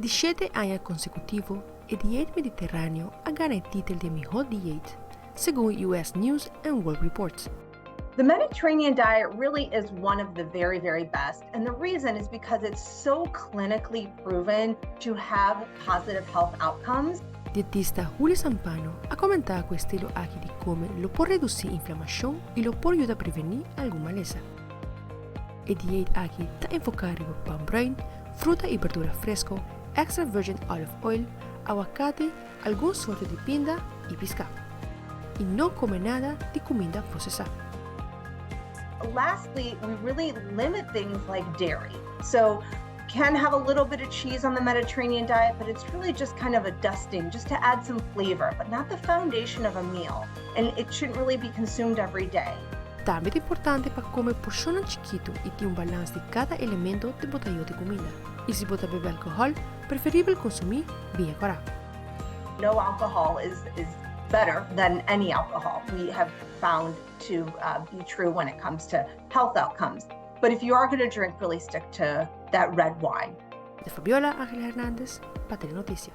di 7 aña consecutivo, e dieta mediteraneo a gana e titulo di miho dieta, segun US News and World Report. The Mediterranean diet really is one of the very, very best. And the reason is because it's so clinically proven to have positive health outcomes. Dietista Julio Sampano a comenta cu e estilo aki di come lo por reduci inflamacion y lo por yuda preveni algun malesa. E dieta aki ta enfoca riba pan bruin, fruta y berdura fresco, extra virgin olive oil, awacate, algun sorto di pinda y pisca. Y no come nada di cuminda procesa. Lastly, we really limit things like dairy. So can have a little bit of cheese on the Mediterranean diet, but it's really just kind of a dusting, just to add some flavor, but not the foundation of a meal. And it shouldn't really be consumed every day. Tambe ta importante pa come porcion chikito y tin un balance di cada elemento di bo tayo di cuminda. Y si bo ta bebe alcohol, preferibel consumi biña cora. No alcohol is better than any alcohol, we have found to be true when it comes to health outcomes. But if you are going to drink, really stick to that red wine. Di Fabiola Angel Hernandez, pa Telenoticia.